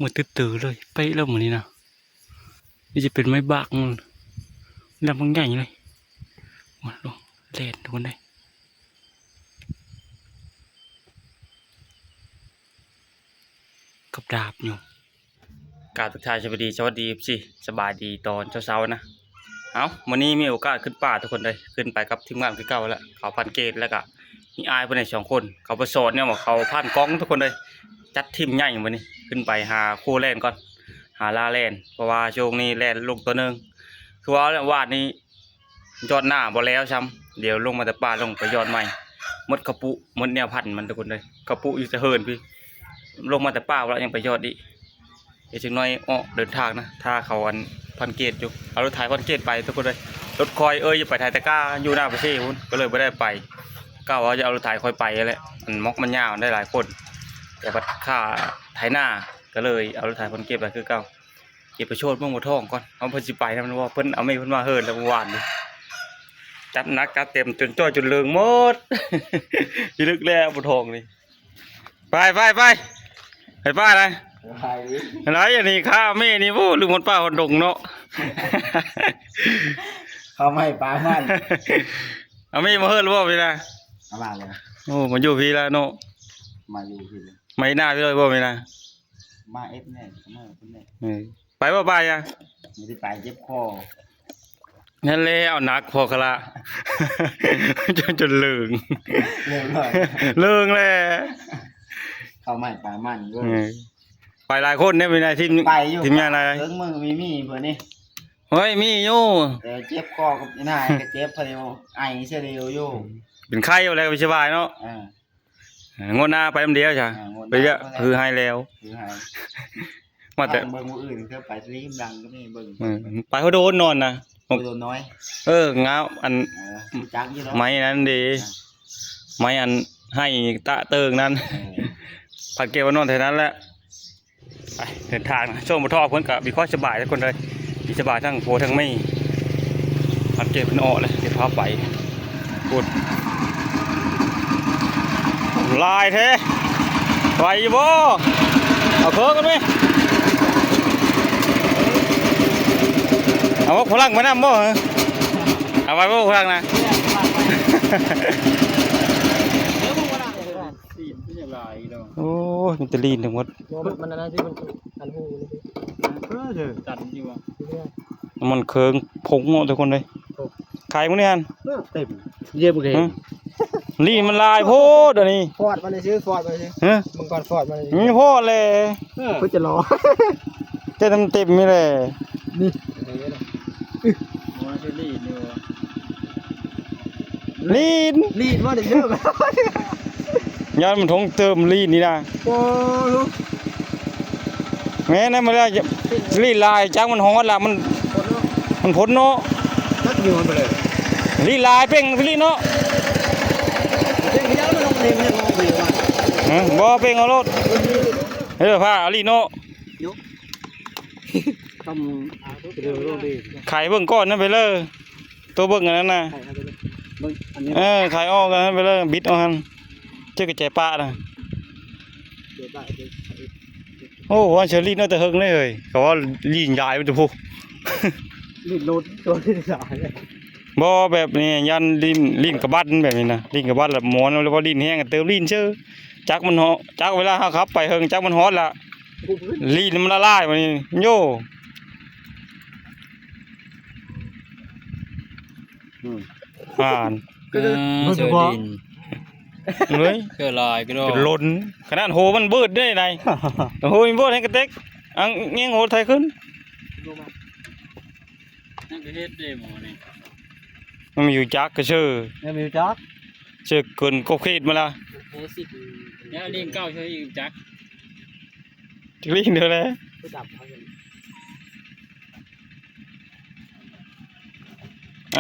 ມືດຕຶດໆເລີຍ ເປະແລ້ວມື້ນີ້ນະ. ນີ້ຈະເປັນໄມ້ບາກ ລຳບັກໃຫຍ່ເລີຍ. ໂອ້ ແລ່ນທຸກຄົນເດ້ ກັບດາບຢູ່. ກາບທັກທາຍສະບາຍດີ ສະຫວັດດີ ເອັຟຊີ ສະບາຍດີຕອນເຊົ້າໆນະ. ເອົ້າ ມື້ນີ້ມີໂອກາດຂຶ້ນປ່າທຸກຄົນເດ້ ຂຶ້ນໄປກັບທີມງານຄືເກົ່າແຫຼະ ເຂົາພັນເກດ ແລ້ວກະມີອ້າຍເພິ່ນອີກສອງຄົນ ເຂົາໄປສອນແນວວ່າເຂົາຜ່ານກ້ອງທຸກຄົນເດ້. ຈັດທີມໃຫຍ່ມື້ນີ້ ຂຶ້ນໄປຫາຄູ່ແລ່ນກ່ອນ ຫາລ່າແລ່ນ ເພາະວ່າຊ່ວງນີ້ແລ່ນລົງຕໍ່ເນື່ອງ ຄືວ່າແຫຼະ ວານນີ້ ຢອດໜ້າບໍ່ແລ້ວຊ້ຳ ດຽວລົງມາແຕ່ປ່າລົງໄປຢອດໃໝ່. ໝົດເຂົ້າປຸ ໝົດແນວພັນມັນທຸກຄົນເອີຍ ເຂົ້າປຸຢູ່ແຕ່ເຮືອນພີ້ ລົງມາແຕ່ປ່າແລ້ວຍັງໄປຢອດອີກ. ອີກຈັກໜ້ອຍອອກເດີນທາງນະ ຖ້າເຂົາອັນພັນເກດຢູ່ ເອົາລົດໄຖພັນເກດໄປທຸກຄົນເອີຍ. ລົດຂ້ອຍເອີຍ ໄປໄຖຕະກ້າຢູ່ໜ້າປາເຊພຸ້ນ ກໍເລີຍບໍ່ໄດ້ໄປ. ກະວ່າຈະເອົາລົດໄຖຂ້ອຍໄປຫັ້ນແຫຼະ ອັນມັອກມັນຍາວໄດ້ຫຼາຍຄົນ ແຕ່ບັດຄ່າໄຖນາ ກໍເລີຍເອົາລົດໄຖພັນເກດໄປຄືເກົ່າ. ເກັບໄປໂຊດເບິ່ງບໍ່ທອງກ່ອນ ເອົາເພິ່ນຊິໄປນຳບໍ່ ເພິ່ນເອົາແມ່ເພິ່ນມາເຮີນແລ້ວເມື່ອວານນີ້ ຈັດໜັກຈັດເຕັມຈົນຈ້ອຍຈົນເລິງໝົດ ພິລຶກແລ້ວບໍ່ທອງນີ້. ໄປ ໄປ ໄປ ໄປປ່ານະ ໄປ ອັນນີ້ຂ້າແມ່ນີ້ ໂອ້ ລືມຮອດປ່າຮອດດົງເນາະ ເຂົາມາໃຫ້ປາມັນ ເອົາແມ່ມາເຮີນແລ້ວບໍ່ພີ້ນະ ເອົາມາແລ້ວ ໂອ້ ມາຢູ່ພີ້ແລ້ວເນາະ ມາຢູ່ພີ້ແລ້ວ ມາເຮັດນາພີ້ເລີຍບໍ່ພີ້ນະ ມາເອັດແນ່ ມາເພິ່ນແນ່ ເອີ ໄປບໍ່ໄປອະ ບໍ່ໄດ້ໄປ ເຈັບຄໍ ນັ້ນແຫຼະ ເອົາໜັກພໍຄະລະ ຈົນ ຈົນເລິງ ເລິງແລ້ວ ເລິງແລ້ວ ເຂົາມາໃຫ້ປາມັນເວີ້ຍ ເອີ ໄປຫຼາຍຄົນເດ້ ໄປນະ ທີມ ໄປຢູ່ ທີມງານຫຼາຍ ເບິ່ງມື້ມີ ມີເພິ່ນນີ້ ເຮີ້ຍ ມີຢູ່ ແຕ່ເຈັບຄໍກັບໜ້າກໍເຈັບ ເພິ່ນໄອຊະດຽວຢູ່ ເປັນໄຂ້ຢູ່ແລ້ວກໍສະບາຍເນາະ ເອີ. ເອີ ງວດໜ້າໄປນຳດຽວຊະ ເອີ ງວດໜ້າ ໄປເຍາະ ຄືໃຫ້ແລ້ວ ຄືໃຫ້ ມາແຕ່ ເບິ່ງມື້ອື່ນ ເທື່ອໄປສະລີມດັງກໍມີເບິ່ງ ເອີ ໄປຫົວໂດນນອນນະ ຫົວໂດນນ້ອຍ ເອີ ງາມ ອັນ ເອີ ຮູ້ຈັກຢູ່ດອກ ໄມ້ນັ້ນເດ້ ອ່າ ໄມ້ອັນໄຫ້ຕະເຕີງນັ້ນ ເອີ ພັນເກດວ່ານອນແຖວນັ້ນແຫຼະ. ໄປເດີນທາງ ຊ່ວງບໍ່ທອກເພິ່ນກະມີຄວາມສະບາຍທຸກຄົນເລີຍ ມີສະບາຍທັງຜົວທັງເມຍ ພັນເກດເພິ່ນອອກແລ້ວ ດຽວພາໄປພຸ້ນ ຫຼາຍແທ້ ໄຫວຢູ່ບໍ່ ເອົາເຄີງກັນໄໝ ເອົາໝາກຝຣັ່ງໄປນຳບໍ່ ເອົາໄວ້ບໍ່ຝຣັ່ງນະ ໂອ້ຍ ມີແຕ່ລີນທັງໝົດ ບໍ່ ມັນອັນນັ້ນຊິ ມັນອັນຫູມັນຊິ ເອີ ຕັນຢູ່ບໍ່ ນ້ຳມັນເຄີງພົງເນາະທຸກຄົນເອີຍ ໂອ້ ໄຂ່ມື້ນີ້ຫັ້ນ ເອີ ເຕັມ ເຢ້ມເລີຍ ຮະ ລີນມັນຫຼາຍໂພດອັນນີ້ ຟອດມາເລີຍຊື່ ຟອດມາເລີຍຊື່ ຮະ ເບິ່ງກ່ອນ ຟອດມາເລີຍ ມີໂພດແຫຼະ ເອີ ເພິ່ນຈະລໍ ແຕ່ເຕັມໆນີ້ແຫຼະ ນີ້ ໂອ້ຍ ຄືລີນຢູ່ ລີນ ລີນບໍ່ໄດ້ເດີ ຍ້ອນມັນຖົງເຕີມລີນນີ້ນະ ໂອ້ໂຫ ແມ່ນນະ ມັນລະລີນຫຼາຍ ຈັກມັນຮອດລະ ມັນ ມັນພົ້ນເນາະ ຈັກຢູ່ມັນໄປເລີຍ ລີນຫຼາຍເປັ່ງລີນເນາະ ເປັ່ງເດີ ມັນລົງເອງ ມັນຍັງລົງເອງວ່າ ຮະ ບໍ່ເປັ່ງເອົາໂລດ ເອີ ພາລີນເນາະ ຍກ ຄຳ ໄຂເບິ່ງກ່ອນນັ້ນໄປເລີຍ ໂຕເບິ່ງອັນນັ້ນນະ ໄຂເອົາໄປເລີຍ ເບິ່ງອັນນີ້ ເອີ ໄຂອອກອັນນັ້ນໄປເລີຍ ບິດເອົາຫັ້ນ ເຈົ້າກະແຈປະນະ ແຈປະ ໂອ້ ວ່າເຊີລີ້ນ້ອຍແຕ່ເຫິງເລີຍເຮີ້ຍ ເຂົາວ່າລີ້ນຢາຍໄປແຕ່ພຸ້ນ ລີ້ນໂລດ ໂຕລີ້ນຢາຍ ບໍ່ ແບບນີ້ຢ້ານລີ້ນ ລີ້ນກະບັ້ນແບບນີ້ນະ ລີ້ນກະບັ້ນລະມ້ວນ ຫຼືວ່າລີ້ນແຮງກະເຕີມລີ້ນເຊີ ຈັກມັນເນາະ ຈັກເວລາເຮົາຂັບໄປເຫິງ ຈັກມັນຮອດລະ ລີ້ນມັນລະລາຍບາດນີ້ ໂຍ ອືມ ອ່ານ ເອີ ເຊີລີ້ນ ເອີຍ ເຊີຫຼາຍກະດອກ ຈົນລົ້ນ ຂະໜາດໂຫມັນເບີດເດ້ນາຍ ໂຫມັນເບີດແຮງກະເຕັກ ອັງແຍງໂຫໄຖຂຶ້ນ ນັ້ນກະເຮັດເດ້ໝໍນີ້ ມັນມີຢູ່ຈັກກະເຊີ ແມ່ນມີຢູ່ຈັກ ເຊີເກີນຂອບເຂດມາລະ ແລ້ວລີ້ນເກົ່າເຊີອີກຈັກ ຈັກລີ້ນເດີແລະ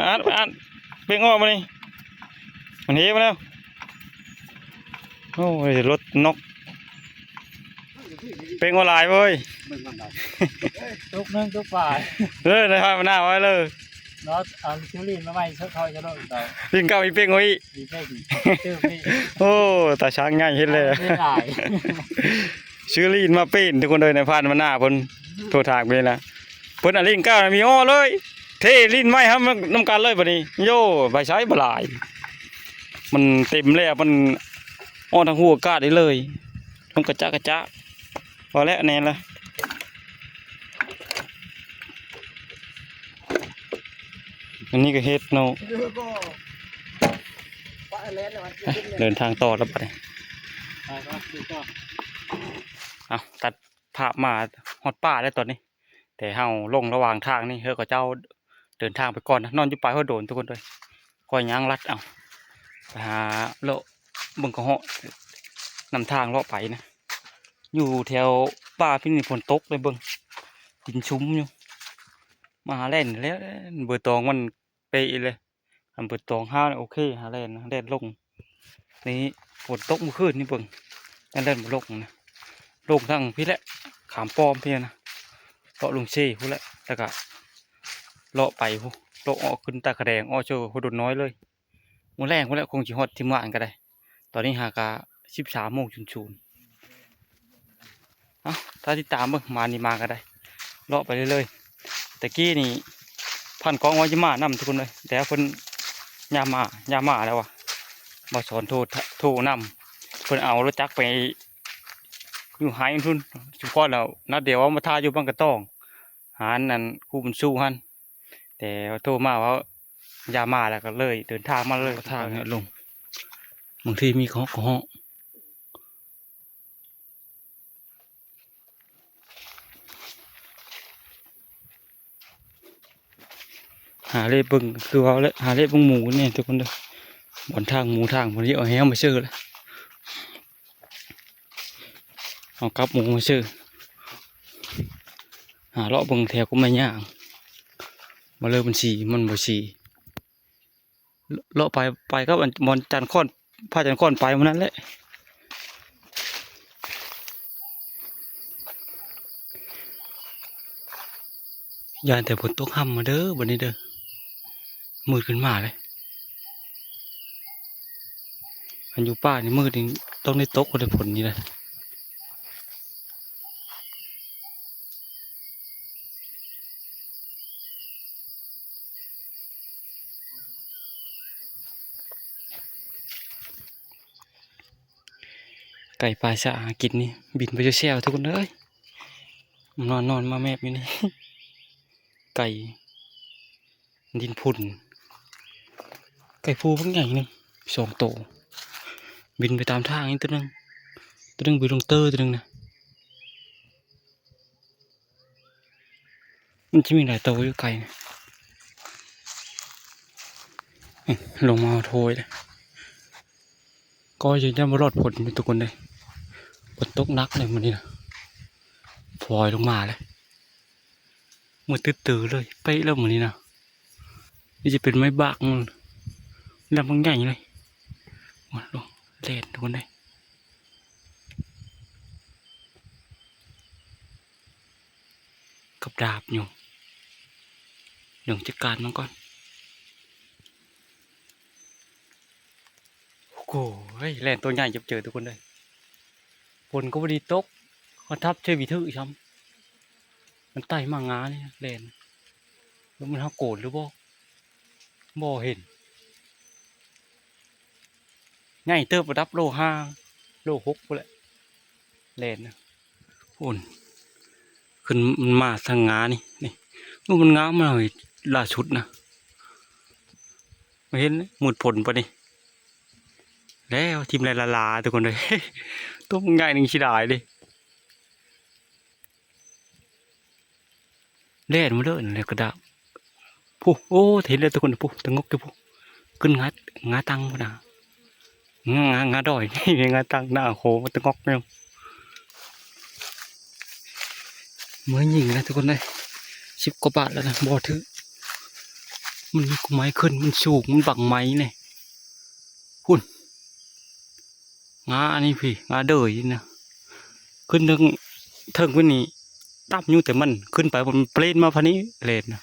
ອັດ ອັດ ເປັ່ງອອກມານີ້ ມັນເຮມາແລ້ວ ໂອ້ຍ ລົດນົກ ເປັ່ງອອກຫຼາຍເວີຍ ຕົກໜຶ່ງຕົກປາຍ ເລີຍ ໃນພາຍໜ້າໄວ້ເລີຍ ເນາະ ອັນຊື້ລີ້ນມາໃໝ່ ເຊີເຂົ້າຈະໂດນເຂົາ ລີ້ນເກົ່າອີກເປັ່ງອີກ ອີກເປັ່ງອີກ ໂອ້ ຕາຊ້າງໃຫຍ່ເຮັດແລ້ວ ເປັນຫຼາຍ ຊື້ລີນມາປີ້ນ ທຸກຄົນເອີຍ ໃນຜ່ານມາໜ້າເພິ່ນ ໂທທາງໄປລະ ເພິ່ນເອົາລີນເກົ່ານະມີອ້ອເລີຍ ເທລີນໃໝ່ເຮົານຳກັນເລີຍບັດນີ້. ໂຢ ໄປໃຊ້ບໍ່ຫຼາຍ ມັນເຕັມແລ້ວ ມັນອ້ອທາງຮູອາກາດໄດ້ເລີຍ ມັນກະຈະກະຈະ ພໍແລ້ວແນ່ນລະ. ອັນນີ້ກໍເຮັດເນາະ ເດີນທາງຕໍ່ແລ້ວບັດນີ້. ເອົາ ຕັດພາບມາຮອດປ່າແລ້ວຕອນນີ້ ແຕ່ເຮົາລົງລະຫວ່າງທາງນີ້ ເຮົາກໍເຈົ້າເດີນທາງໄປກ່ອນນະ ນອນຢູ່ປ່າຫົວໂດນທຸກຄົນເອີຍ ກໍຍ່າງລັດເອົາ ໄປຫາເລາະເບິ່ງກະເຫາະ ນຳທາງເລາະໄປນະ ຢູ່ແຖວປ່າພີ້ນີ້ຝົນຕົກເລີຍ ເບິ່ງ ດິນຊຸ່ມຢູ່. ມາຫາແລ່ນແລ້ວ ເບີຕອງມັນເປະເລີຍ ຄັນເບີຕອງຫາໂອເຄ ຫາແລ່ນ ແລ່ນລົງ. ນີ້ຝົນຕົກມື້ຄືນນີ້ເບິ່ງ ແລ່ນບໍ່ລົງນະ ລົງທາງພີ້ແຫຼະ ຂາມປ້ອມພີ້ນະ ເລາະລົງເຊພຸ້ນແຫຼະ ແລ້ວກະເລາະໄປພຸ້ນ ເລາະເອາະຂຶ້ນຕາຂະແດງ ເອາະເຊີຫົວໂດນນ້ອຍເລີຍ. ມື້ແລງພຸ້ນແຫຼະ ຄົງຊິຮອດທີມງານກໍໄດ້ ຕອນນີ້ຫາກະສິບສາມໂມງສູນສູນ. ເອົາ ຖ້າຕິດຕາມເບິ່ງ ມານີ້ມາກໍໄດ້ ເລາະໄປເລື້ອຍໆ. ຕະກີ້ນີ້ພັນກ້ອງວ່າຈະມານຳທຸກຄົນເອີຍ ແຕ່ເພິ່ນ ຍາມມາ ຍາມມາແລ້ວວ່າ ບໍ່ສອນໂທ ໂທນຳ ເພິ່ນເອົາລົດຈັກໄປຢູ່ໄຮ່ພຸ້ນ ຊຸມພອນແລ້ວ ນັດດຽວວ່າມາຖ້າຢູ່ບັ້ງກະຕ້ອງ ຫາອັນນັ້ນ ຄູບຸນຊູຫັ້ນ ແຕ່ໂທມາວ່າ ຢາມາແລ້ວກໍເລີຍເດີນທາງມາເລີຍ ທາງເນຍລົງ ບາງທີມີເກາະ ເກາະ ຫາເລບເບິ່ງ ຄືເວົ້າແຫຼະ ຫາເລບເບິ່ງໝູນີ້ທຸກຄົນເດີ ບ່ອນທາງໝູທາງ ເພິ່ນຊິເອົາແຮ້ວມາເຊີແຫຼະ ເອົາກັບໝູມາເຊີ ຫາເລາະເບິ່ງແຖວກົມໄມ້ຍາງ ວ່າເລີມັນສີ ມັນບໍ່ສີ. ເລາະໄປ ໄປກັບອັນ ບ່ອນຈັນຄ້ອນ ພະຈັນຄ້ອນໄປມື້ນັ້ນແຫຼະ ຢ້ານແຕ່ຝົນຕົກຮ່ຳມາເດີ ບັດນີ້ເດີ ມືດຂຶ້ນມາເລີຍ ຄັນຢູ່ປ່ານີ້ມືດນີ້ຕ້ອງໄດ້ຕົກແລ້ວ ຝົນນີ້ນະ. ໄກ່ປ່າຊະຫາກິນນີ້ ບິນໄປແຊວໆ ທຸກຄົນເອີຍ ນອນ ນອນມາແມບຢູ່ນີ້ ໄກ່ ດິນພຸ່ນ ໄກ່ພູບັກໃຫຍ່ໜຶ່ງ ສອງໂຕ ບິນໄປຕາມທາງນີ້ ໂຕໜຶ່ງ ໂຕໜຶ່ງບິນລົງເຕີ ໂຕໜຶ່ງນະ ມັນຈະມີຫຼາຍໂຕຢູ່ໄກ່ນະ ນີ້ ລົງມາໂທຍເດ້ ກໍຍັງບໍ່ລອດຝົນຢູ່ ທຸກຄົນເດ້ ຝົນຕົກໜັກເລີຍມື້ນີ້ນະ ຝອຍລົງມາເລີຍ ມືດຕຶດຕື້ເລີຍ ເປະແລ້ວມື້ນີ້ນະ ນີ້ຈະເປັນໄມ້ບາກ ລຳບັກໃຫຍ່ເລີຍ ໂອ້ຍ ແລ່ນ ທຸກຄົນເດ້ ກັບດາບຢູ່ ເບິ່ງຈັດການມັນກ່ອນ ໂອ້ໂຫ ແລ່ນໂຕໃຫຍ່ຈັບເຈີ ທຸກຄົນເອີຍ ຝົນກໍບໍ່ໄດ້ຕົກ ມາທັບໃສ່ວິຖືຊ້ຳ ມັນໄຕ່ມາງານີ້ ແລ່ນ ແລ້ວມັນຫາໂກນຫຼືບໍ່ ບໍ່ເຫັນ ໃຫຍ່ເຕີບ ລະດັບໂລຫ້າ ໂລຫົກພຸ້ນແຫຼະ ແລ່ນນະ ໂອ້ນ ຂຶ້ນ ມັນມາທາງງານີ້ ນີ້ ໂອ້ ມັນງາມມາກເລີຍ ລ່າສຸດນະ ມາເຫັນມືດຝົນປານນີ້ ແລ້ວ ຖິ້ມແລ້ວລາໆ ທຸກຄົນເອີຍ ຕົວບັກໃຫຍ່ໜຶ່ງ ເສຍດາຍເດ້ ແລ່ນມາເລີຍ ແລ້ວກະດາບ ພຸ້ນ ໂອ້ ເຫັນແລ້ວທຸກຄົນ ພຸ້ນ ຕະງົກຢູ່ພຸ້ນ ຂຶ້ນງາ ງາຕັງພຸ້ນນະ ງາ ງາ ງາດອຍ ງາຕັງ ໜ້າໂຫ ຕະງົກຢູ່ ເມື່ອຍິງນະທຸກຄົນເອີຍ ສິບກວ່າບາດແລ້ວນະ ບໍ່ຖືກ ມັນມີກົມໄມ້ຂຶ້ນ ມັນສູງ ມັນບັງໄມ້ນີ້ ພຸ້ນ ງາອັນນີ້ພີ້ ງາເດີຍນີ້ນະ ຂຶ້ນເທິງ ເທິງພຸ້ນນີ້ ຕ່ຳຢູ່ ແຕ່ມັນຂຶ້ນໄປ ມັນເປນມາພານີ້ ແລ່ນນະ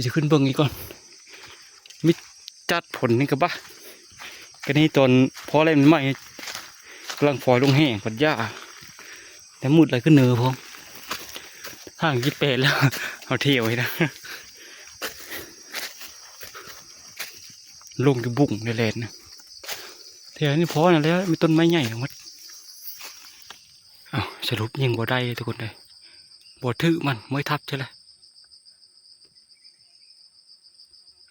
ຊິຂຶ້ນເບິ່ງອີກກ່ອນ ມີຈັດຝົນນີ້ກະບາ ກະນີ້ຕອນພໍແລ້ວໃໝ່ ກຳລັງຝອຍລົງແຫ້ງ ພັດຢາ ແຕ່ມືດຫຼາຍຂຶ້ນເນີພ້ອມ ທາງສິບແປດແລ້ວ ເຮົາທ່ຽວໃຫ້ນະ ລົງຢູ່ບຸ້ງແຫຼະ ແລ່ນນະ ແຖວນີ້ພໍນັ້ນແຫຼະ ມີຕົ້ນໄມ້ໃຫຍ່ທັງໝົດ. ອ້າວ ສະຫຼຸບຍິງບໍ່ໄດ້ເດ້ທຸກຄົນເອີຍ ບໍ່ຖືກມັນ ເມື່ອຍທັບເທື່ອລະ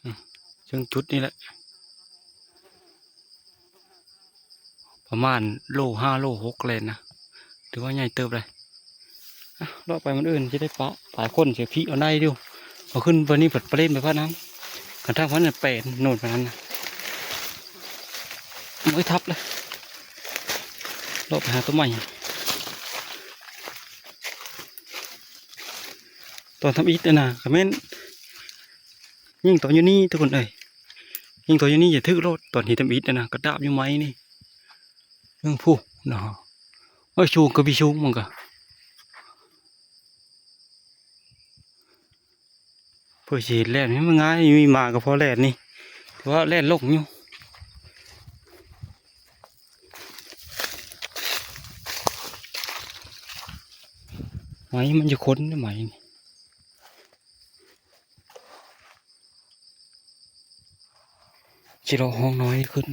ອືມ ເຊິ່ງຈຸດນີ້ແຫຼະ ປະມານໂລຫ້າໂລຫົກແຫຼະນະ ຖືວ່າໃຫຍ່ເຕີບເລີຍ. ອ່ະ ເລາະໄປມື້ອື່ນຊິໄດ້ປະ ຫຼາຍຄົນຊິພິເອົາໄດ້ຢູ່ ເອົາຂຶ້ນໄປນີ້ພັດປະເລັນໄປພາດນັ້ນ ຄັນທາງພັດນັ້ນແປນໂນ່ນພາດນັ້ນນະ ໂອ້ຍ ທັບເລີຍ ເລາະໄປຫາຕົວໃໝ່. ຕອນທຳອິດຫັ້ນນະ ກະແມ່ນຍິງຕອນຢູ່ນີ້ທຸກຄົນເອີຍ ຍິງຕອນຢູ່ນີ້ຈະຖືກໂລດ ຕອນເຮັດທຳອິດຫັ້ນນະ ກະດາບຢູ່ໄມ້ນີ້ ເບິ່ງພຸ້ນນະ ໂອ້ຍ ສູງກະມີສູງມັນກະ ເພື່ອຊິເຮັດແລ່ນໃຫ້ມັນງ່າຍ ມີໝາກະພໍແລ່ນນີ້ ຖືວ່າແລ່ນລົງຢູ່ ໄມ້ມັນຈະຄົນໄມ້ນີ້. ຊິເລາະຫ້ອງນ້ອຍຂຶ້ນ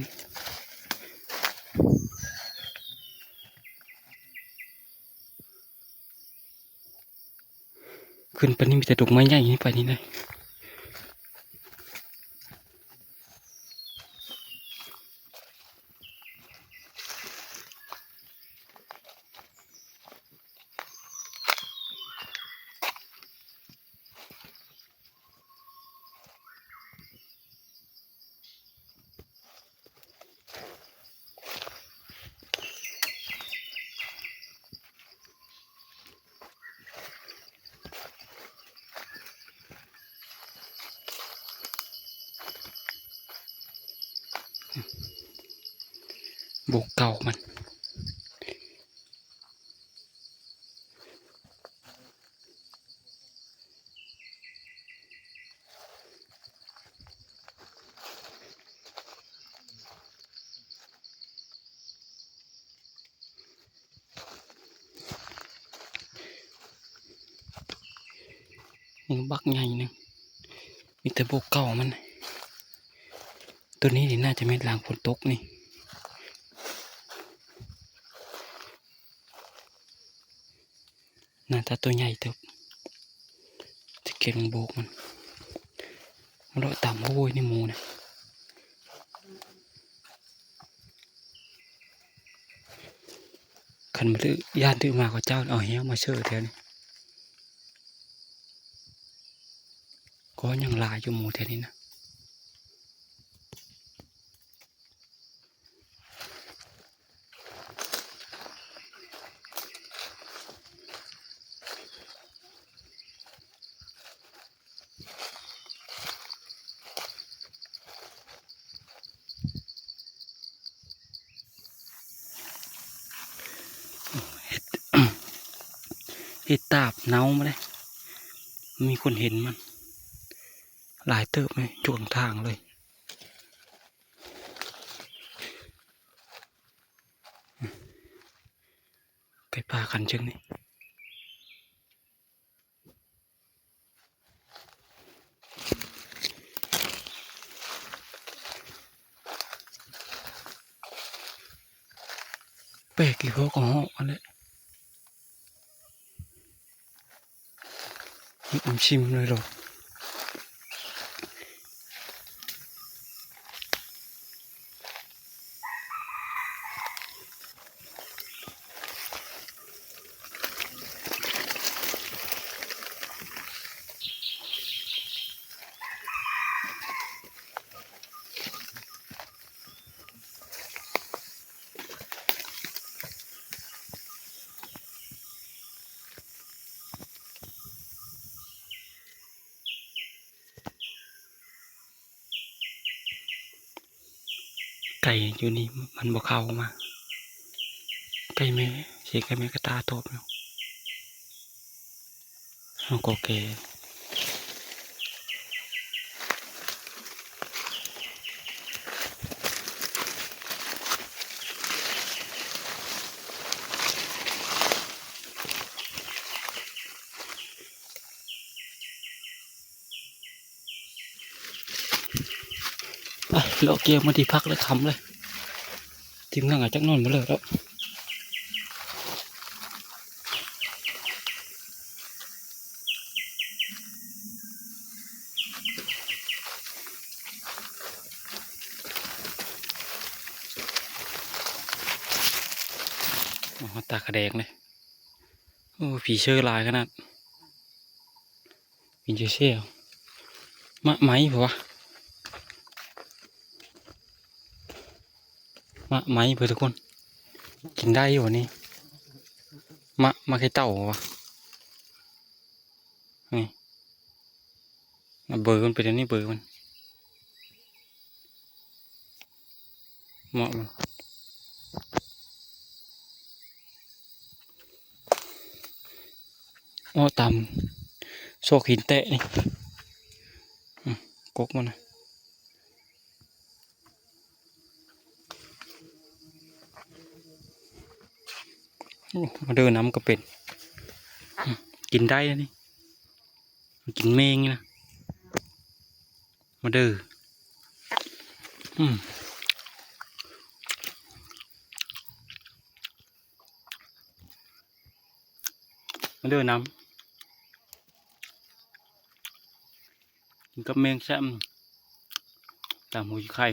ຂຶ້ນໄປນີ້ມີແຕ່ດົກໄມ້ໃຫຍ່ນີ້ ໄປນີ້ນະ. ໂບກເກົ່າມັນ. ນີ້ບັກໃຫຍ່ໜຶ່ງ ມີແຕ່ໂບກເກົ່າມັນ. ໂຕນີ້ນີ້ໜ້າຈະແມ່ນຫຼັງຝົນຕົກນີ້. ໜ້າຕາໂຕໃຫຍ່ເຕີບ ຈະເກັບມາໂບກມັນ ມາເລາະຕາມ. ໂອ້ຍ ນີ້ໝູນະ ຄັນມັນດື້ ຢ້ານດື້ມາ ເຂົາເຈົ້າເອົາແຮ້ວມາເຊີແຖວນີ້ ກໍຍັງຫຼາຍຢູ່ໝູແຖວນີ້ນະ. ເຮັດ ເຫັດຕາບເນົ່າມາເດ້ ມີຄົນເຫັນມັນຫຼາຍເຕີບເລີຍ ຢູ່ຂ້າງທາງເລີຍ. ໄກ່ປ່າຂັນເຊິ່ງນີ້ ແປກອີ່ພໍກໍເຫາະຫັ້ນແຫຼະ. ອືມ ຊິມເລີຍເນາະ. ໄກ່ຢູ່ນີ້ມັນບໍ່ເຂົ້າມາ ໄກ່ແມ່ ສຽງໄກ່ແມ່ກະຕ່າຕອບຢູ່. ເຮົາກໍແກ່. ໂ ໄປ ເລາະກ່ຽວມາທີ່ພັກແລ້ວ ຄ່ຳແລ້ວ ທີມງານກໍຈັກນອນບໍ່ເລີກແລ້ວ. ໂອ້ ຕາຂະແດງເດ້. ໂອ້ ຜີເຊີຫຼາຍຂະໜາດ. ກິນເຊວໆ ໝາກໄມ້ພຸ້ນວະ ໝາກໄມ້ພຸ້ນທຸກຄົນ. ກິນໄດ້ຢູ່ນີ້ ໝາກ ໝາກໄຂ່ເຕົ້າວະ. ນີ້ ເບີມັນເປັນອັນນີ້ ເບີມັນ ເໝາະມັນ. ເອາະຕາມຊອກຫີນແຕະນີ້ ອືມ ກົກມັນນະ. ໂອ້ ມາເດີ ນ້ຳກໍເປັນ ອືມ ກິນໄດ້ນະນີ້ ກິນແມງນີ້ນະ ມາເດີ ອືມ. ມາເດີນ້ຳ ກິນກັບແມງແຊບ ຕຳຫົວໄຂ່.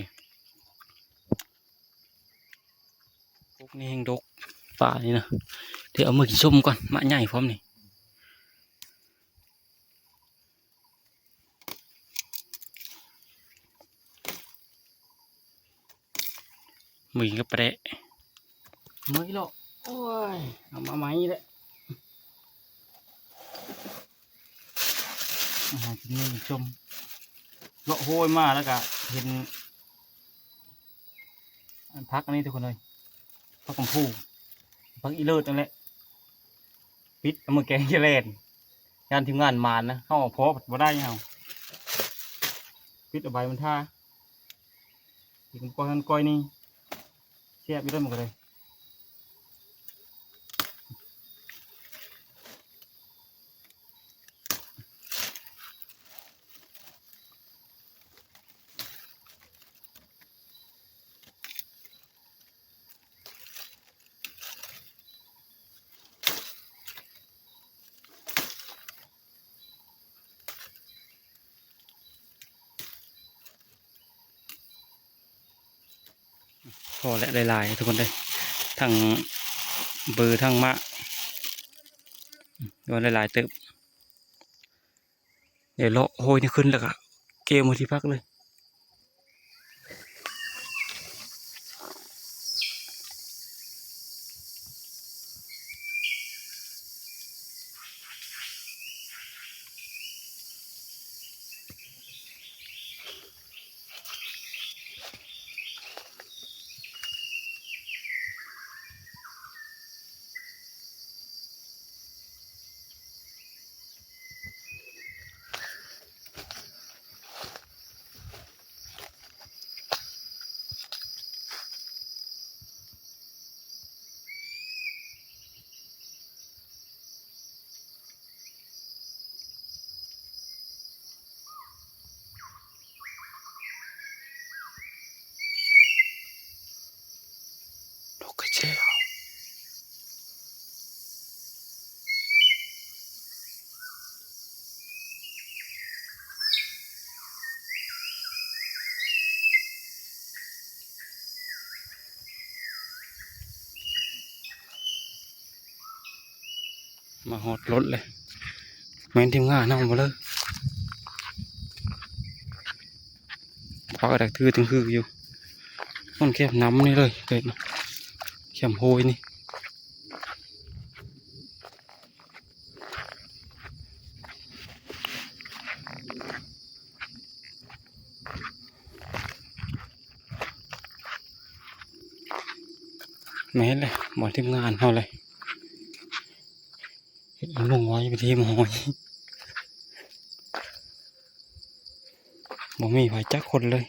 ກົກນີ້ແຮ່ງດົກ ປານີ້ນະ ດຽວເອົາມືກິນສົ້ມກ່ອນ ໝາກໃຫຍ່ພ້ອມນີ້. ມື້ກິນກັບປາແດະ ເມື່ອຍເລາະ ໂອ້ຍ ເອົາມາໃໝ່ແຫຼະ ອາຫານກິນມື້ກິນຊົມ. ເລາະໂຮຍມາແລ້ວກະເຫັນອັນຜັກອັນນີ້ທຸກຄົນເອີຍ ຜັກກຳພູ ຜັກອີເລີດນັ້ນແຫຼະ ປິດເອົາມາແກງຈະແລ່ນ ຢ້ານທີມງານໝານນະ ເຮົາເອົາພໍບໍ່ໄດ້ເຮົາ ປິດເອົາໃບມັນທາ ກິນກ້ອຍຫັ້ນກ້ອຍນີ້ ແຊບຢູ່ເດ້ ມັນກໍໄດ້. ພໍແຫຼະ ຫຼາຍໆ ທຸກຄົນເດີ ທັງເບີທັງໝາກ ອືມ ວ່າຫຼາຍໆ ເຕີບ. ດຽວເລາະໂຮຍນີ້ຂຶ້ນແລ້ວກະເກັບມາທີ່ພັກເລີຍ. ນົກກະແຈວ ມາຮອດລົດເລີຍ ແມ່ນທີມງານເຮົາບໍ່ເລີຍ ພາກັນຖືຖືຢູ່ ມັນແຄມນ້ຳນີ້ເລີຍ ແຄມໂຮຍນີ້. ແມ່ນແຫຼະ ບໍ່ທີມງານເຮົາເລີຍ ເຮັດລົງໄວ້ໄປທີມຫອຍ ບໍ່ມີໃຜຈັກຄົນເລີຍ.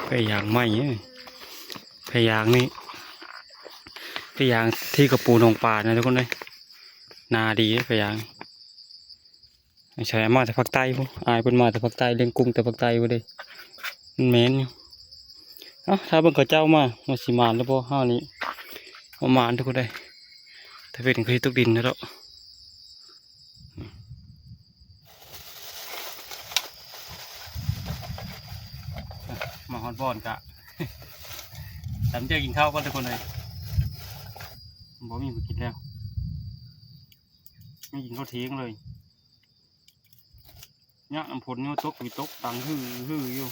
ໄປຢາກໃໝ່ ໄປຢາກນີ້ ປະຢາງທີ່ກະປູໜອງປານະທຸກຄົນເອີຍ ໜາດີເດ້ປະຢາງ. ໃສ່ມາແຕ່ພາກໃຕ້ພຸ້ນ ອ້າຍເພິ່ນມາແຕ່ພາກໃຕ້ ລ້ຽງກຸ້ງແຕ່ພາກໃຕ້ພຸ້ນເດ້ ມັນແມ່ນຢູ່. ເອົ້າ ຖ້າເບິ່ງເຂົາເຈົ້າມາ ວ່າຊິໝານຫຼືບໍ່ ເຮົານີ້ບໍ່ໝານທຸກຄົນເອີຍ ຕາເວັນຄືຊິຕົກດິນແລ້ວດອກ. ມາຮອດບ່ອນກະ ຕຳແຈ່ວກິນເຂົ້າກ່ອນທຸກຄົນເອີຍ ບໍ່ມີບໍ່ກິນແລ້ວ ໄດ້ກິນເຂົ້າທ່ຽງເລີຍ. ຍາມຝົນຍັງຕົກ ມີຕົກດັງຮືໆຢູ່.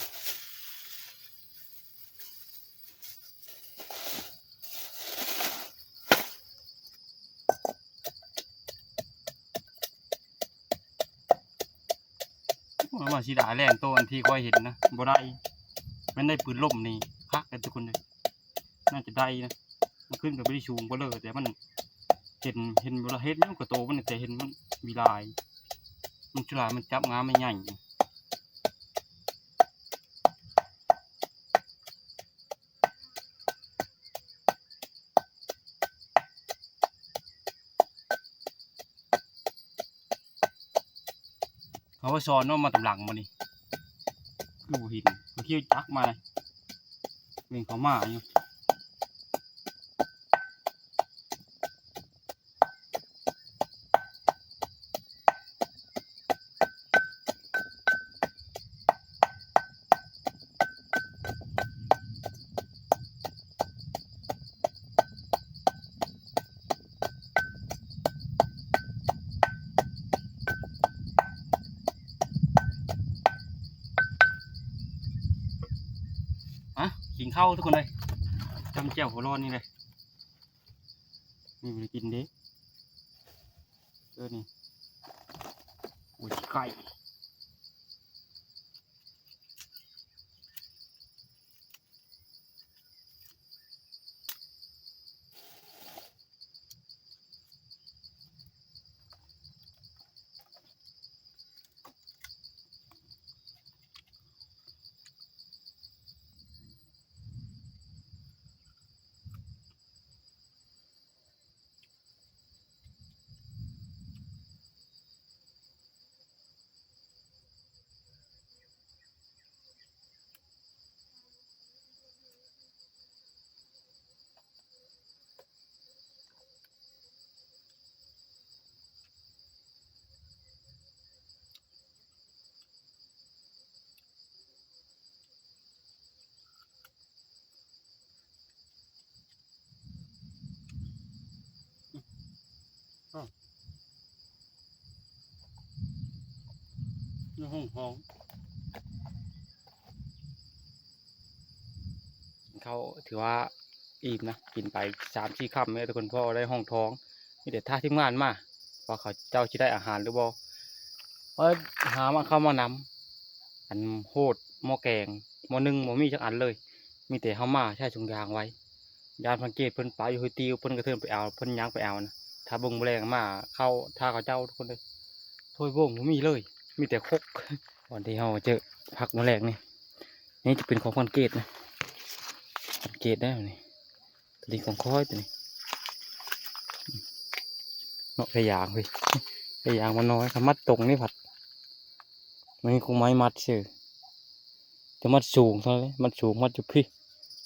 ໂອ້ຍ ວ່າຊິໄດ້ແລ້ວ ໂຕອັນທີ່ຂ້ອຍເຫັນນະ ບໍ່ໄດ້. ແມ່ນໄດ້ປືນລົມນີ້ຄັກເດ້ທຸກຄົນເອີຍ. ໜ້າຈະໄດ້ນະ ມັນຂຶ້ນກໍບໍ່ໄດ້ສູງປານເລີ ແຕ່ມັນເຫັນ ເຫັນບໍ່ລະ ເຫັນຢູ່ກະໂຕມັນ ແຕ່ເຫັນມັນມີລາຍ ມັນຈຸລາຍ ມັນຈັບງາ ມັນໃຫຍ່. ເຂົາວ່າສອນເນາະ ມາຕາມຫຼັງບໍ່ນີ້ ຄືບໍ່ເຫັນ ເຂົາຂີ່ຈັກມາ ເຫັນເຂົາມາຢູ່. ອະ ກິນເຂົ້າທຸກຄົນເອີຍ ຈ້ຳແຈ່ວຫົວຮ້ອນນີ້ເລີຍ. ນີ້ບໍ່ໄດ້ກິນເດ້ ເອີ ນີ້ ໂອ້ຍ ໄກ່. ອ້າວ ຢູ່ຫ້ອງທ້ອງ ເຂົ້າຖືວ່າອີ່ມນະ ກິນໄປສາມສີ່ຄຳແລ້ວ ທຸກຄົນ ພໍໄດ້ຫ້ອງທ້ອງ. ມີແຕ່ຖ້າທີມງານມາ ວ່າເຂົາເຈົ້າຊິໄດ້ອາຫານຫຼືບໍ່ ເອີ ຫາມາເຂົ້າມານຳ. ອັນໂຫດ ໝໍ້ແກງ ໝໍ້ໜຶ້ງ ບໍ່ມີຈັກອັນເລີຍ ມີແຕ່ເຮົາມາໃຊ້ຖົງຢາງໄວ້. ຢ້ານພັນເກດເພິ່ນໄປຫ້ວຍຕິວ ເພິ່ນກະເທີນໄປເອົາ ເພິ່ນຍ່າງໄປເອົານະ. ຖ້າເບິ່ງມື້ແລງມາ ເຂົ້າຖ້າເຂົາເຈົ້າ ທຸກຄົນເອີຍ ຖ້ວຍໂບ້ງບໍ່ມີເລີຍ ມີແຕ່ຄົກ. ບ່ອນທີ່ເຮົາເຈີຜັກມື້ແລງນີ້ ນີ້ຈະເປັນຂອງພັນເກດນະ ພັນເກດໄດ໋ນີ້. ຕົວນີ້ຂອງຂ້ອຍຕົວນີ້ເນາະ ໄກ່ຢາງເວີຍ ໄກ່ຢາງມັນນ້ອຍ ຄັນມັດຕົງນີ້ພັດ ມັນມີກົງໄມ້ມັດຊື່ ຈະມັດສູງເທົ່ານັ້ນເລີຍ ມັດສູງ ມັດຢູ່ພີ້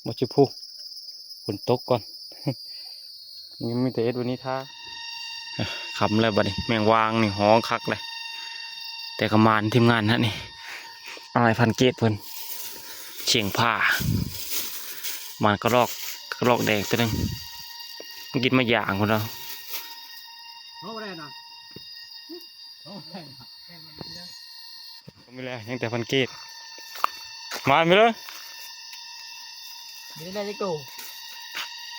ມັດຢູ່ພູ້. ຝົນຕົກກ່ອນ ຍັງມີແຕ່ເຮັດວັນນີ້ຖ້າ. ຄ່ຳແລ້ວບັດນີ້ ແມງວາງນີ້ຮ້ອງຄັກເລີຍ ແຕ່ກະໝານທີມງານຫັ້ນນີ້ ອ້າຍພັນເກດເພິ່ນ ສຽງພ້າ ໝານກະລອກ ກະລອກແດງຕົວໜຶ່ງ ມັນກິນໝາກຢາງພຸ້ນເນາະ. ເອົາບໍ່ໄດ້ນະ ເອົາບໍ່ໄດ້ນະ ມີແລ້ວ ຍັງແຕ່ພັນເກດ ມາມີເລີຍ. ມີໄດ້ຈັກໂຕ?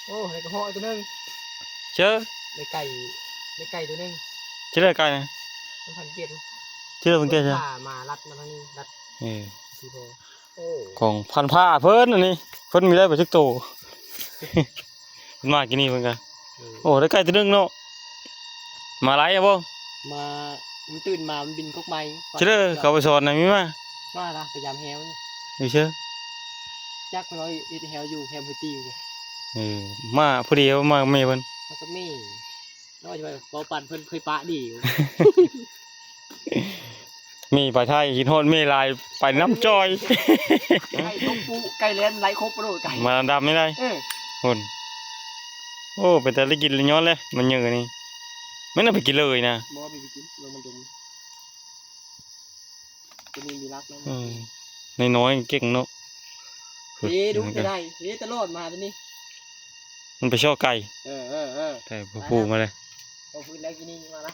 ໂອ້ ໄດ້ກະເຫາະຕົວໜຶ່ງ ເຈີ ໄດ້ໄກ່ ໄດ້ໄກ່ຕົວໜຶ່ງ ເຈີ ໄດ້ໄກ່ນະ ມັນພັນເກດ ເຈີ ພັນເກດ ພາມາລັດມາທາງນີ້ ລັດ ເອີ ຊິພໍ ໂອ້ ຂອງພັນພ້າເພິ່ນອັນນີ້ ເພິ່ນມີໄດ້ບໍ່ຈັກໂຕ ເພິ່ນມາກິນນີ້ເພິ່ນກະ ເອີ ໂອ້ ໄດ້ໄກ່ຕົວໜຶ່ງເນາະ. ມາຫຼາຍບໍ່? ມາ ມັນຕື່ນມາ ມັນບິນກົກໄມ້ ເຈີ ເຂົາໄປສອນນະ ມີມາ ມາລະ ໄປຢາມແຮ້ວ ຢູ່ເຊີ ຈັກເພິ່ນເອົາເຮັດແຮ້ວຢູ່ແຄມພື້ນທີ່ຢູ່. ເອີ ມາຜູ້ດຽວ ມາກັບແມ່ເພິ່ນ ມາກັບແມ່ ເວົ້າຢູ່ວ່າເວົ້າປານເພິ່ນເຄີຍປະດີຢູ່. ແມ່ໄປໄທ ຄິດຮອດແມ່ຫຼາຍ ໄປນຳຈ່ອຍ ໄກ່ຕົກປຸ ໄກ່ແລ່ນໄລ່ຄົບໂລດໄກ່ ມາດຳນີ້ໄດ໋ ເອີ ພຸ້ນ. ໂອ້ ເປັນຕາໄດ້ກິນລະຍ້ອນແຫຼະ ມັນເຍີນີ້ ແມ່ນເອົາໄປກິນເລີຍນະ ບໍ່ໄປກິນ ລົງມັນດົມ ຕົວນີ້ມີລັກນະ ເອີ ນ້ອຍໆ ເກັ່ງເນາະ ເອີ ດຸໄດ້ ເອີ ຕະຫຼອດມາຕົວນີ້ ມັນໄປຊອກໄກ່ ເອີ ເອີ ເອີ ແຕ່ຜູ້ມາເລີຍ ເອົາພື້ນແລ້ວກິນນີ້ມາລະ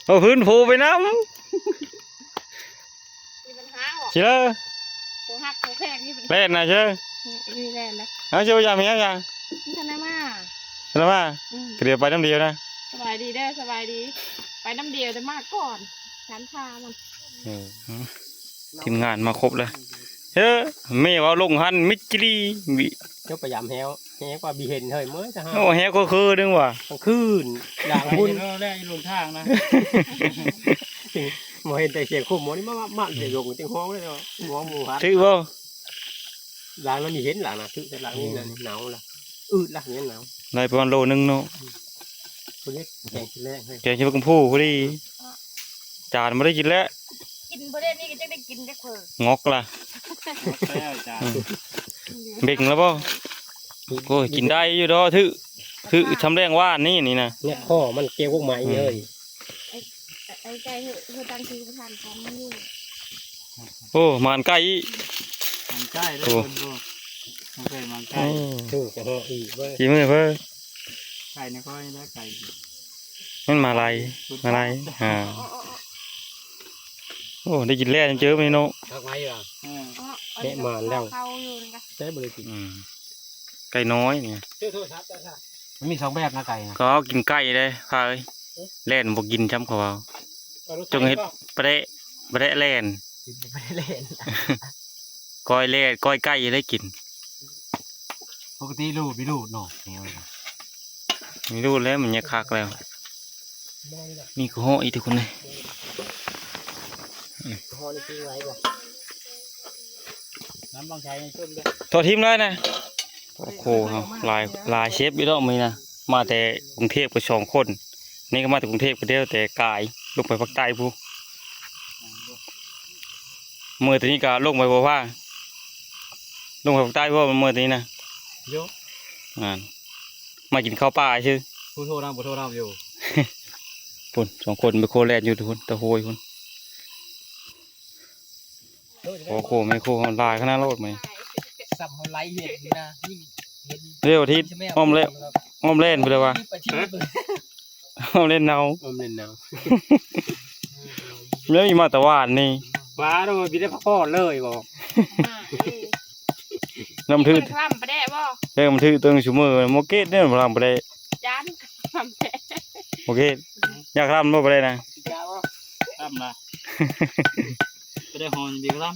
ເອົາພື້ນໂພໄປນຳ ມີບັນຫາບໍ່ ຊິເລີ ຜູ້ຮັກຜູ້ແພງນີ້ ແລ່ນນະເຊີ ນີ້ແລ່ນນະ ເອົາ ເຈົ້າຢາກມີຫຍັງ ມັນທັນໄດ້ມາ ທັນໄດ້ມາ ອືມ ກໍດຽວໄປນຳດຽວນະ ສະບາຍດີເດີ ສະບາຍດີ ໄປນຳດຽວແຕ່ມາກ່ອນ ສັນພາມັນ ເອີ ທີມງານມາຄົບແລ້ວ ເອີ ແມ່ເວົ້າລົງຫັ້ນມິດຈີຣີ ເຈົ້າໄປຢາມແຮ້ວ ແຮ້ວກວ່າບີເຫັນເຮີ້ຍ ເມີ້ຍຈະຫາ ໂອ້ ແຮ້ວກໍຄືໜຶ່ງວ່າ ກາງຄືນ ຢ່າງພຸ້ນ ເຫັນແລ້ວຢູ່ລົງທາງນະ ບໍ່ເຫັນແຕ່ສຽງໂຄມ ນີ້ມາ ມາ ມາ ອືມ ແຕ່ລົງຈັ່ງຮ້ອງເລີຍເນາະ ຮ້ອງໝູ່ຮັດ ຖືກບໍ່? ຫຼັງນັ້ນມີເຫັນຫຼັງນະ ຖືກແຕ່ຫຼັງນີ້ນະ ອືມ ໜາວລະ ອືດລະ ເຫັນໜາວ ໄດ້ປະມານໂລໜຶ່ງເນາະ ອືມ ຜູ້ເລັກແກງກິນແລງເຮີ້ຍ ແກງກິນຜັກກັມພູພໍດີ ຈານບໍ່ໄດ້ກິນແລ້ວ ກິນບໍ່ໄດ້ນີ້ກໍຈະໄດ້ກິນຈັກເພີງ ງອກລະ ແລ້ວຈານ ອືມ ເບັງແລ້ວບໍ່? ໂອ້ຍ ກິນໄດ້ຢູ່ດອກ ຖື ຖື ຊຳແຫຼງຫວານນີ້ ນີ້ນະ ແນບຄໍມັນແກ້ວກົກໄມ້ ອືມ ເຮີ້ຍ ໄອ້ ໄອ້ໄກ່ເຮີ້ຍ ເຮີ້ຍຕັ້ງຊື່ປະທານຂອງມັນຢູ່ ໂອ້ ມານໄກ່ອີກ ມານໄກ່ເດີ ໂອ້ ເພິ່ນບໍ່ ບໍ່ເຄີຍມານໄກ່ ໂອ້ ຖືກະເຫາະອີກເວີຍ ຝີມືເພິ່ນ ໄກ່ໃນຂ້ອຍແລ້ວໄກ່ ມັນມາໄລ່ ມາໄລ່ ອ່າ ໂອ້ ໄດ້ກິນແລ້ວເຈີມື້ນີ້ເນາະ ຄັກໄວ້ວ່າ ເອີ ເຕະມາແລ້ວ ເຂົ້າຢູ່ນີ້ກະ ແຕ່ບໍ່ໄດ້ກິນ ອືມ ໄກ່ນ້ອຍນີ້ ຊື້ໂທລະສັບເຈົ້າຊະ ມັນມີສອງແບບນະໄກ່ນະ ເຂົາເອົາກິນໄກ່ເດ້ ພາເອີຍ ແລ່ນບໍ່ກິນຊ້ຳ ເຂົາເວົ້າ ເອົາລົດໄຖ ຈົ່ງເຮັດ ບໍ່ ປະແດະ ປະແດະແລ່ນ ກິນໄປແລ່ນ ກ້ອຍແລ່ນ ກ້ອຍໄກ່ໄດ້ກິນ ປົກກະຕິລູດ ມີລູດເນາະ ແນວນີ້ ມີລູດແລ້ວ ມັນຍາກຄັກແລ້ວ ນີ້ກໍເຫາະອີກທຸກຄົນເອີຍ ເຫາະນີ້ກິນໄວບໍ່? ນ້ຳບັງໄຊໃຫ້ຊົມເດີ ໂທດຖິ້ມເລີຍນະ ໂອ້ໂຫ ເຮົາຫຼາຍ ຫຼາຍເຊັບຢູ່ດອກມື້ນີ້ນະ ມາແຕ່ກຸງເທບກໍສອງຄົນ ນີ້ກໍມາແຕ່ກຸງເທບ ກໍເດີແຕ່ກາຍລົງໄປພາກໃຕ້ພຸ້ນ ເມື່ອຕອນນີ້ກໍລົງໄປບໍ່ພາ ລົງໄປພາກໃຕ້ບໍ່ ເມື່ອຕອນນີ້ນະ ໂຍ ນັ້ນ ມາກິນເຂົ້າປ່າຊື່ ຜູ້ໂທນຳບໍ່ໂທນຳຢູ່ ພຸ້ນ ສອງຄົນ ແມ່ໂຄແລ່ນຢູ່ພຸ້ນ ຕາໂຫຍພຸ້ນ ໂອ້ໂຫ ແມ່ໂຄເຮົາຫຼາຍຂະໜາດໂລດມື້ນີ້ ສ່ຳເຮົາໄລ່ເຫັນຢູ່ນະ ນີ້ເຫັນ ເດ້ວທິດ ອ້ອມແລ້ວ ອ້ອມແລ່ນພຸ້ນແລ້ວວ່າ ໄປທີ່ ອ້ອມແລ່ນເນົ່າ ອ້ອມແລ່ນເນົ່າ ແລ້ວມີມາແຕ່ວານນີ້ ວ່າໂດຍ ມີໄດ້ພັກຜ່ອນເລີຍບໍ່ ນ້ຳຖືກ ເພິ່ນຄະລຳປະແດະບໍ່ ເອີ ມັນຖືກເຖິງຊຸມື້ ໝໍເກດເດ້ ຄະລຳປະແດະ ຈານຄະລຳປະແດະ ໝໍເກດ ຢາກຄະລຳບໍ່ປະແດະນະ ຄະລຳນະ ປະແດະຫອມເບຍຄະລຳ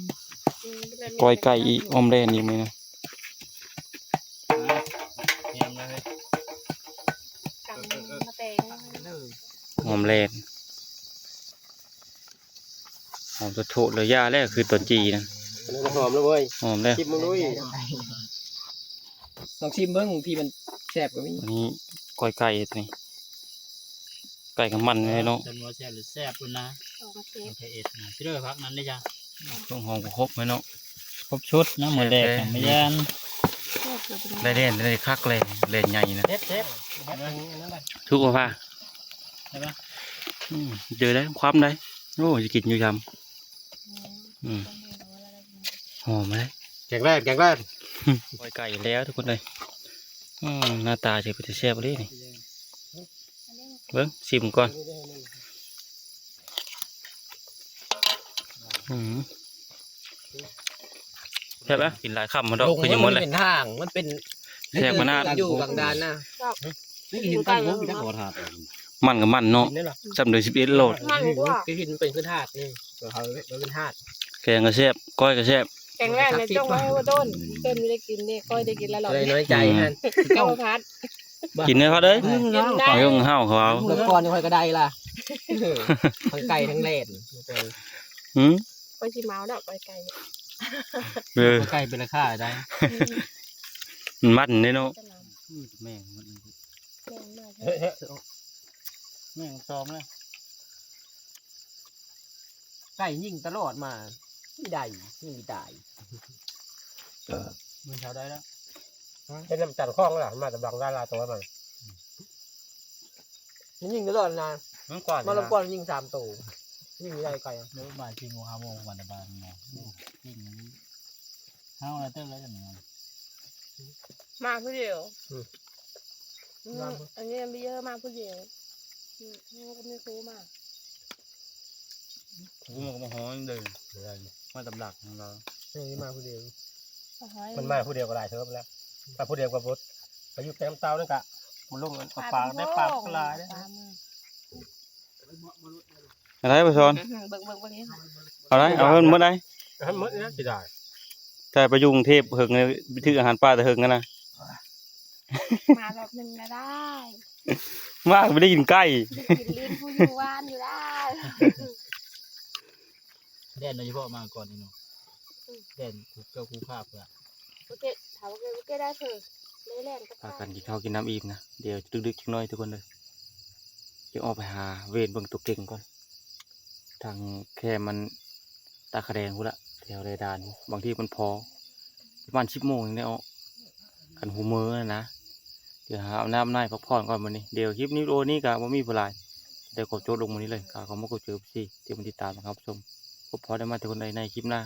ອືມ ກ້ອຍໄກ່ອີກ ອ້ອມແລ່ນອີກມື້ນີ້ນະ ແຮມເລີຍ ກຳມາແຕ່ງ ຫອມແລ່ນ ຫອມໂທດໆ ເລີຍ ຢ່າແລ້ວ ຄືຕອນຈີ່ນະ ຫອມແລ້ວເວີຍ ຫອມແລ້ວ ຊິມເບິ່ງດູ ລອງຊິມເບິ່ງ ບາງທີມັນແຊບກໍມີ ອັນນີ້ກ້ອຍໄກ່ຕົວນີ້ ໄກ່ກັບມັນເລີຍເນາະ ຈະວ່າແຊບຫຼືແຊບພຸ້ນນະ ເອົາມາເທ ເທເອັດນະ ຊິເດີ ຜັກນັ້ນເດ້ຈ້າ ເຄື່ອງຫອມກໍຄົບແລ້ວເນາະ ຄົບຊຸດນະ ມື້ແລກນະ ແມ່ນ ໄດ້ແລ່ນ ໄດ້ຄັກແລ້ວ ແລ່ນໃຫຍ່ນະ ເຊບ ເຊບ ຖືກບໍ່ພາ ໄດ້ປະ ອືມ ເຈີໄດ້ຄວາມໄດ້ ໂອ້ ຊິກິນຢູ່ຊຳ ອືມ ຫອມເດ້ ແກງແລນ ແກງແລນ ກ້ອຍໄກ່ແລ້ວທຸກຄົນເອີຍ ອືມ ໜ້າຕາຊິເປັນຕາແຊບອີ່ຫຼີນີ້ ເບິ່ງ ຊິມກ່ອນ ອືມ ແຊບລະ ກິນຫຼາຍຄຳບໍ່ດອກ ຄືຍັງບໍ່ແລ້ວ ເປັນທາງ ມັນເປັນ ແຊບຂະໜາດ ຢູ່ກາງດານນະ ມັນກໍມັນເນາະ ສ່ຳເດືອນສິບເອັດໂລດ ມັນກວ່າ ຄືເຫັນເປັນຄືທາດນີ້ ເຂົາເປັນທາດ ແກງກໍແຊບ ກ້ອຍກໍແຊບ ແກງແລນນີ້ຈົ່ງໄວ້ໃຫ້ບໍ່ຕົ້ນ ເປັນໄດ້ກິນເດ້ ຄ່ອຍໄດ້ກິນແລ້ວ ໄດ້ນ້ອຍໃຈຫັ້ນ ເຈົ້າພັດ ກິນເດີພັດເອີຍ ກິນໄດ້ ເລື່ອງເຮົາເຂົາເອົາ ເມື່ອກ່ອນຂ້ອຍກໍໄດ້ລະ ທັງໄກ່ທັງແລນ ຫືມ ຂ້ອຍຊິເມົາດອກ ໄກ່ໄກ່ ເອີ ໄກ່ເປັນລາຄາໄດ້ ມັນມັນເດ້ເນາະ. ອືມ ແມ່ງມັນ ແມ່ງມາ ເຮີ້ຍ ເຮີ້ຍ ແມ່ງຕອມເລີຍ. ໄກ່ຍິງຕະຫຼອດມາ ບໍ່ໄດ້ ຍິງບໍ່ຕາຍ. ມັນເທົ່າໃດແລ້ວ? ເຮັດນ້ຳຈັນຄອງລະ ມາແຕ່ບັງດາລາໂຕມັນ ມັນຍິງຕະຫຼອດນະ. ມັນກວ່າ ມາລະກອນຍິງສາມໂຕ ຍິງບໍ່ໄດ້ໄກ່. ເດີ ມາສີ່ໂມງຫ້າໂມງ ວັນຕະບານເນາະ. ໂອ້ ເກັ່ງອີ່ຫຼີ. ເຮົາລະເຕີບແລ້ວຈັ່ງນັ້ນ ມາຜູ້ດຽວ. ອືມ ອືມ ມາຜູ້ ອັນນີ້ໄປເຢີມາຜູ້ດຽວ. ອືມ ເຮົາກໍມີຄູມາ ຄູມັນກໍມາຮ້ອນເດີ ມາຕຳຫຼັກຂອງລາວ. ເອີ ມາຜູ້ດຽວ ມັນມາຜູ້ດຽວກໍຫຼາຍເຕີບແລ້ວ. ມາຜູ້ດຽວກໍບໍ່ ໄປຢູ່ແຄມເຕົານັ້ນກະ ມັນລົງເອົາປາໄດ້ ປາກໍຫຼາຍເດ້. ອັນໃດ ປາຊອນ? ເບິ່ງ ເບິ່ງ ເບິ່ງນີ້ ເອົາໄດ້ ເອົາເບິດໄດ້ ໃຫ້ໝົດນີ້ຊິໄດ້. ແຕ່ໄປຢູ່ກຸງເທບເຫິງ ໄປຖືອາຫານປ່າແຕ່ເຫິງຫັ້ນນະ. ມາຮອບໜຶ່ງກໍໄດ້ ມາກໍບໍ່ໄດ້ກິນໄກ່ ກິນລີ້ນຜູ້ຢູ່ຫວານຢູ່ໄດ້. ແລ່ນໂດຍສະເພາະມາກ່ອນນີ້ເນາະ ອືມ ແລ່ນເພື່ອຄູ່ພາບເພື່ອ ໂອເຄ ຖ້າວ່າໂອເຄໄດ້ເພິ່ນ ໄດ້ແລ່ນກັບ ພາກັນກິນເຂົ້າກິນນ້ຳອີ່ມນະ ດຽວດຶກໆຈັກໜ້ອຍທຸກຄົນເດີ ຈະອອກໄປຫາເວນເບິ່ງຕົວເກັງກ່ອນ. ທາງແຄມມັນຕາຂະແດງພຸ້ນລະ ແຖວໃດດ່ານ ບາງທີມັນພໍ ປະມານສິບໂມງຍັງໄດ້ອອກ ຄັນຫົວມື້ນະ. ດຽວຫາອາບນ້ຳອາບໃນພັກຜ່ອນກ່ອນມື້ນີ້. ດຽວຄລິບນີ້ ວິດີໂອນີ້ກໍບໍ່ມີຜູ້ຫຼາຍ ດຽວຂໍຈົບລົງມື້ນີ້ເລີຍ. ກໍຂໍຂອບໃຈເອັຟຊີ ທີ່ມາຕິດຕາມຮັບຊົມ. ພົບພໍ້ໄດ້ໃໝ່ທຸກຄົນໃນຄລິບໜ້າ.